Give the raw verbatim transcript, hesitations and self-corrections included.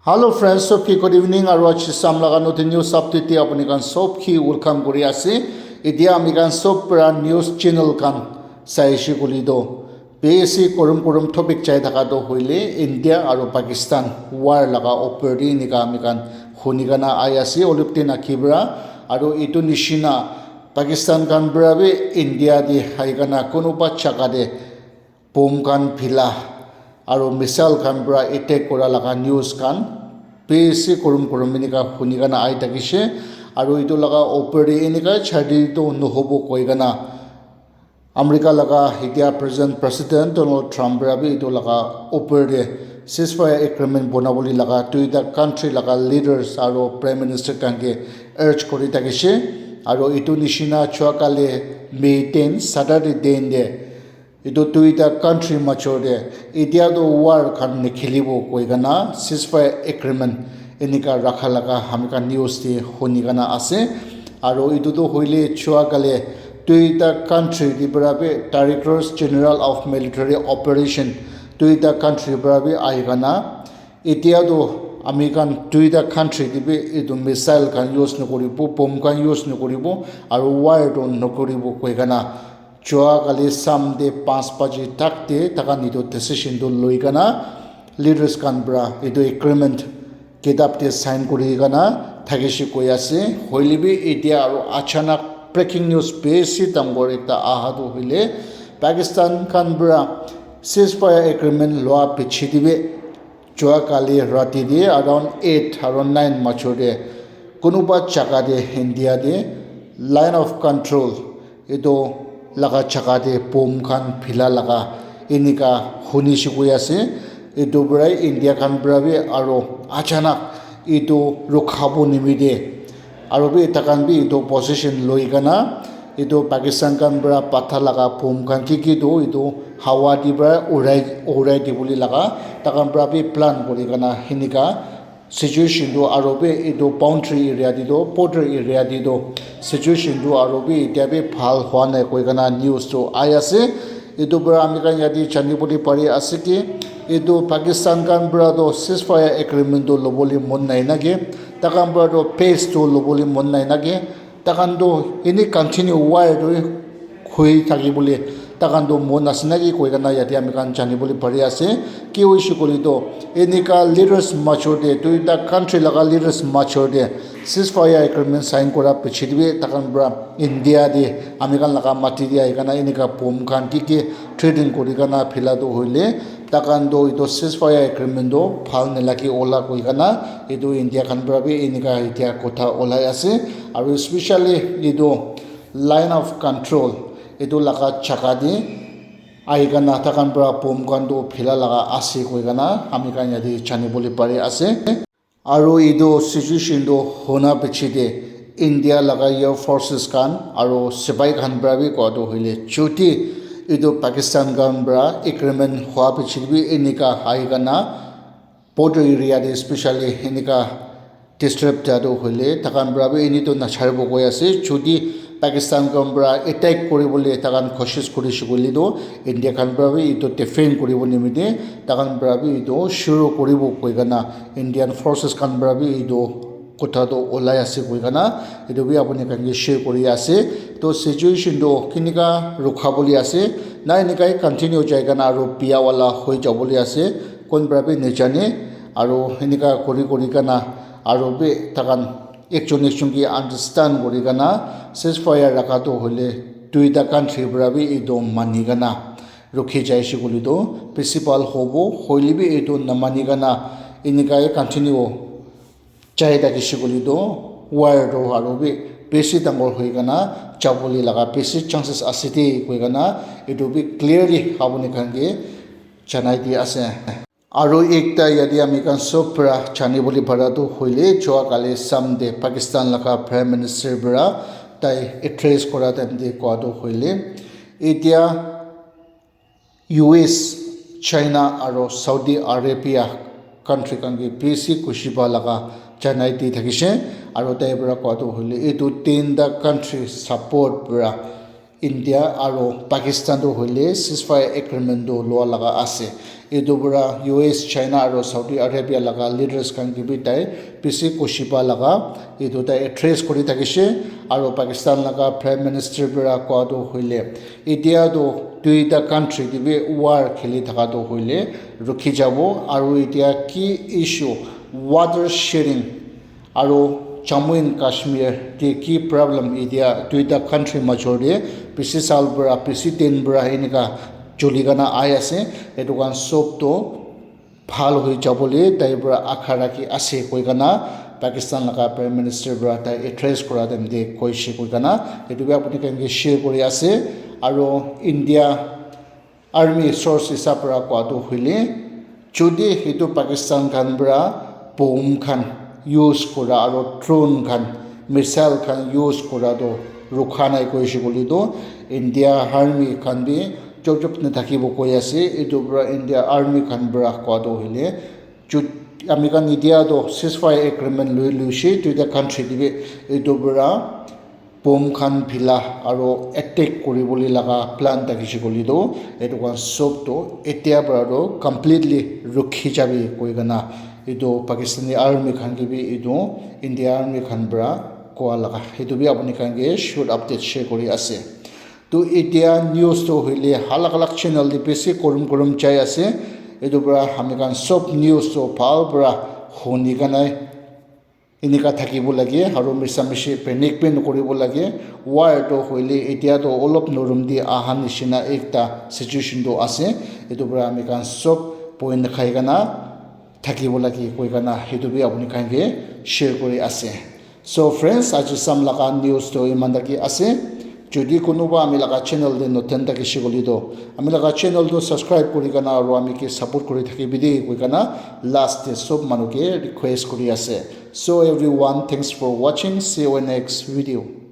Hello friends, sob ki good evening aru aji sam laga notun news update te apni khan sob ki welcome kuri ase. Etia ami khan sob para news channel khan sai shi kuli do. Besi korom korom topic chai thaka do hoile India aru Pakistan war laga opor te enika ami khan huni kana ai ase olop din aki para aru etu nishina Pakistan khan para bi India te hai kana kunuba jaga te bomb khan phila aru missile khan para attack kura laga news khan besi korom korom enika huni kana ai thakishe aru etu laga opor te enika chadi to nohobo koi kana America laga etia present president Donald Trump para bi etu laga opor te ceasefire agreement bonabole laga duita country laga leaders aru prime minister khan ke urge kuri thakishe aru etu nishina jua kali May ten Saturday din te etu duita country major te etia tu war khan nikhilibo koi kana ceasefire agreement enika rakha laga ami khan news te huni kana ase aru etu tu hoile jua kali duita country te para bi directors general of military operation duita country para bi ahi kana etia tu ami khan duita country te bi etu missile khan use nokoribo bomb khan use nokoribo aru war tu nokoribo koi kana jua kali sam te panch baji tak te takhan etu decision tu loi kana leaders khan para etu agreement kitab te sign kuri kana thakishe koi ase hoile bi etia aru achanak breaking news besi dangor ekta aha tu hoile Pakistan khan para ceasefire agreement loa piche te bi jua kali rati te around eight aru nine major te kunuba jaga te India te line of control etu laga jaga te bomb khan phila laga enika huni shi koi ase etu para India khan para bi aru achanak etu rukhabo nimite aru bi takhan bi etu position loi kana etu Pakistan khan para patha laga bomb khan ki ki tu etu hawa di para urai urai dibole laga takhan para bi plan kuri kana enika situation tu aru bi etu boundary area te tu border area te tu situation tu aru bi etia bi bhal hua nai koi kana news tu ai ase etu para ami khan yate jani bole pari ase ki etu Pakistan khan para tu ceasefire agreement tu lobole mon nai na ki takhan para tu peace tu lobole mon nai na ki takhan tu eni continue war tu hui thaki bole takhan tu mon ase na ki koi kana yate ami khan jani bole pari ase ki hoise koile tu enika leaders major te duita country laga leaders major te ceasefire agreement sign kura piche te bi takhan para India te ami khan laga mati te ahi kana enika bomb khan ki ki trading kuri kana phila tu hoile takhan tu etu ceasefire agreement tu bhal nalagi ola koi kana etu India khan para bi enika etia kotha olai ase aru especially etu line of control etu laga jaga te ahi kana takhan para bomb khan tu phila laga ase koi kana ami khan yate jani bole pari ase. Aru etu situation tu hona piche te India laga air forces khan aru sipai khan para bi koa tu hoile chuti etu Pakistan khan para agreement hua piche te bi enika ahi kana border area te especially enika disturb dia tu hoile takhan para bi eni tu nacharibo koi ase chuti Pakistan khan para attack kuri bole takhan koshish kuri shi koile tu India khan para bi etu defend kuri bo nimite takhan para bi etu shuru kuri bo koi kana Indian forces khan para bi etu kotha tu olai ase koi kana etu bi apni khan ke share kuri ase to situation tu kinika rukha bole ase na enika continue jai kana aru bia wala hoi ja bole ase kon para bi najane aru enika kuri kuri kana aru bi takhan ekjon ekjon ke understand kuri kana ceasefire rakha tu hoile duita country para bi etu mani kana rukhi jai shi koile tu bisi bhal hobo hoile bi etu namani kana enika he continue jai thaki shi koile tu war tu aru bi bisi dangor hoi kana jabole laga bisi chances ase de koi kana etu bi clearly apni khan ke janai di ase. Aru ekta yate ami khan sob para jani bole para tu hoile jua kali Sunday Pakistan laga Prime Minister para tai address kora time te koa tu hoile etia U S, China aru Saudi Arabia country khan ke bisi khushi pa laga janai di thakishe aru tai para koa tu hoile etu tinta country support para India aro Pakistan tu hoile ceasefire agreement tu lua laga ase. Etu para U S, China aro Saudi Arabia laga leaders khan ke bi tai bishi koshiba laga etu tai address kuri thakishe. Aro Pakistan laga Prime Minister para koa tu hoile, etia tu duita country te bi war kheli thaka tu hoile rukhi jabo. Aro etia ki issue, water sharing, aro Jammu and Kashmir te ki problem, etia duita country major te bishi sal para, bishi din para enika chuli kana ai ase. Etu khan sob to bhal hoi jabole tai para akha rakhi ase koi kana Pakistan laga Prime Minister para tai address kura time te koishe koi kana etu bi apuni khan ke share kuri ase. Aro India Army source hisab para koa tu hoile, jodi etu Pakistan khan para bomb khan use kura aro drone khan, missile khan use kura tu rukha nai koishe koile tu India Army khan bi chop chop na thakibo koi ase. Etu para India Army khan para koa tu hoile, jodi ami khan etia tu ceasefire agreement lui luishe duita country te bi, etu para bomb khan phila aro attack kuribole laga plan thakishe koile tu etu khan sob tu etia para tu completely rukhi jabi koi kana etu Pakistani army khan ke bi etu India army khan para koa laga etu bi apuni khan ke short update share kuri ase. To etia news tu hoile alag alag channel te bishi kurum kurum jai ase. Etu para ami khan sob news tu bhal para huni kana enika thakibo lage, aro misa mishi panic bi nokoribo lage. War toh hoile etia toh olop norom te aha nishina ekta situation toh ase. Etu para ami khan sob point khai kana thakibo lage koi kana etu bi apuni khan ke share kuri ase. So friends, aji sam laga news toh iman taki ase. Jodi kunuba ami laga channel te notun thakishe koile toh ami laga channel toh subscribe kuri kana aro ami ke support kuri thakibi de koi kana last te sob manu ke request kuri ase. So everyone, thanks for watching. See you in next video.